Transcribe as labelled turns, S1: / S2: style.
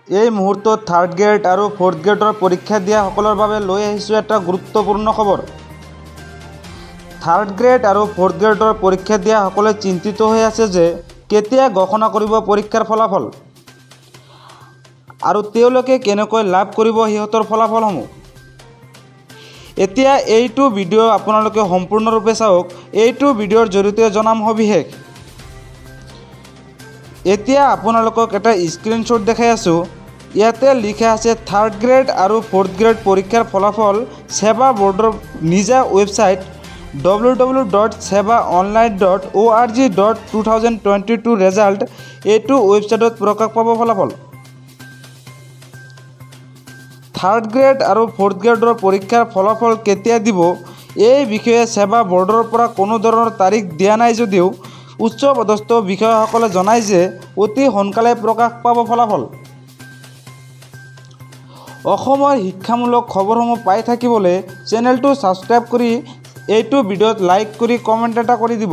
S1: এই মুহূৰ্তত third grade আৰু ফ'ৰ্থ গ্ৰেডৰ পৰীক্ষা দিয়াসকলৰ বাবে লৈ আহিছোঁ এটা গুৰুত্বপূৰ্ণ খবৰ। থাৰ্ড গ্ৰেড আৰু ফ'ৰ্থ গ্ৰেডৰ পৰীক্ষা দিয়াসকলে চিন্তিত হৈ আছে যে কেতিয়া ঘোষণা কৰিব পৰীক্ষাৰ ফলাফল আৰু তেওঁলোকে কেনেকৈ লাভ কৰিব সিহঁতৰ ফলাফলসমূহ। এতিয়া এইটো ভিডিঅ' আপোনালোকে সম্পূৰ্ণৰূপে চাওক। এইটো ভিডিঅ'ৰ জৰিয়তে জনাম সবিশেষ। এতিয়া আপোনালোকক এটা স্ক্ৰীনশ্বট দেখাই আছোঁ। ইয়াতে লিখা আছে, থাৰ্ড গ্ৰেড আৰু ফ'ৰ্থ গ্ৰেড পৰীক্ষাৰ ফলাফল ছেবা ব'ৰ্ডৰ নিজা ৱেবছাইট www.sebaonline.org.2022 result, এইটো ৱেবছাইটত প্ৰকাশ পাব ফলাফল। থাৰ্ড গ্ৰেড আৰু ফ'ৰ্থ গ্ৰেডৰ পৰীক্ষাৰ ফলাফল কেতিয়া দিব, এই বিষয়ে ছেবা ব'ৰ্ডৰ পৰা কোনো ধৰণৰ তাৰিখ দিয়া নাই যদিও উচ্চ পদস্থ বিষয়াসকলে জনায় যে অতি সোনকালে প্ৰকাশ পাব ফলাফল। অসমৰ শিক্ষামূলক খবৰসমূহ পাই থাকিবলৈ চেনেলটো ছাবস্ক্ৰাইব কৰি এইটো ভিডিঅ'ত লাইক কৰি কমেণ্ট এটা কৰি দিব।